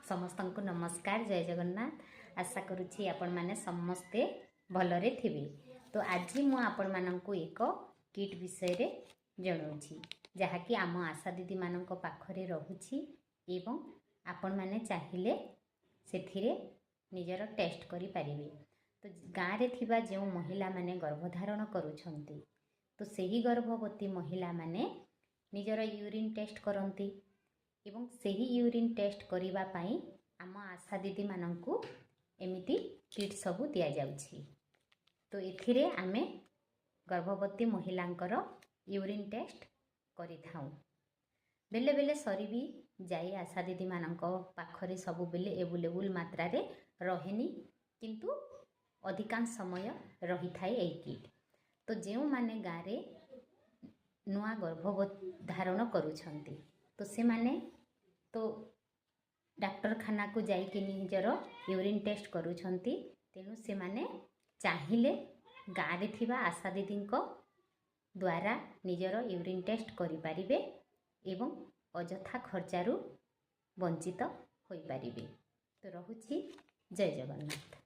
ସମସ୍ତଙ୍କୁ ନମସ୍କାର, ଜୟ ଜଗନ୍ନାଥ। ଆଶା କରୁଛି ଆପଣମାନେ ସମସ୍ତେ ଭଲରେ ଥିବେ। ତ ଆଜି ମୁଁ ଆପଣମାନଙ୍କୁ ଏକ କିଟ୍ ବିଷୟରେ ଜଣାଉଛି, ଯାହାକି ଆମ ଆଶା ଦିଦିମାନଙ୍କ ପାଖରେ ରହୁଛି ଏବଂ ଆପଣମାନେ ଚାହିଁଲେ ସେଥିରେ ନିଜର ଟେଷ୍ଟ କରିପାରିବେ। ତ ଗାଁରେ ଥିବା ଯେଉଁ ମହିଳାମାନେ ଗର୍ଭଧାରଣ କରୁଛନ୍ତି, ତ ସେହି ଗର୍ଭବତୀ ମହିଳାମାନେ ନିଜର ୟୁରିନ୍ ଟେଷ୍ଟ କରନ୍ତି ଏବଂ ସେହି ୟୁରିନ୍ ଟେଷ୍ଟ କରିବା ପାଇଁ ଆମ ଆଶା ଦିଦିମାନଙ୍କୁ ଏମିତି କିଟ୍ ସବୁ ଦିଆଯାଉଛି। ତ ଏଥିରେ ଆମେ ଗର୍ଭବତୀ ମହିଳାଙ୍କର ୟୁରିନ୍ ଟେଷ୍ଟ କରିଥାଉ। ବେଳେ ବେଳେ ସରି ବି ଯାଇ ଆଶା ଦିଦିମାନଙ୍କ ପାଖରେ ସବୁବେଳେ ଏଭେଲେବୁଲ୍ ମାତ୍ରାରେ ରହେନି, କିନ୍ତୁ ଅଧିକାଂଶ ସମୟ ରହିଥାଏ ଏହି କିଟ୍। ତ ଯେଉଁମାନେ ଗାଁରେ ନୂଆ ଗର୍ଭ ଧାରଣ କରୁଛନ୍ତି, ତ ସେମାନେ ତ ଡାକ୍ତରଖାନାକୁ ଯାଇକି ନିଜର ୟୁରିନ୍ ଟେଷ୍ଟ କରୁଛନ୍ତି। ତେଣୁ ସେମାନେ ଚାହିଁଲେ ଗାଁରେ ଥିବା ଆଶା ଦିଦିଙ୍କ ଦ୍ୱାରା ନିଜର ୟୁରିନ୍ ଟେଷ୍ଟ କରିପାରିବେ ଏବଂ ଅଯଥା ଖର୍ଚ୍ଚାରୁ ବଞ୍ଚିତ ହୋଇପାରିବେ। ତ ରହୁଛି, ଜୟ ଜଗନ୍ନାଥ।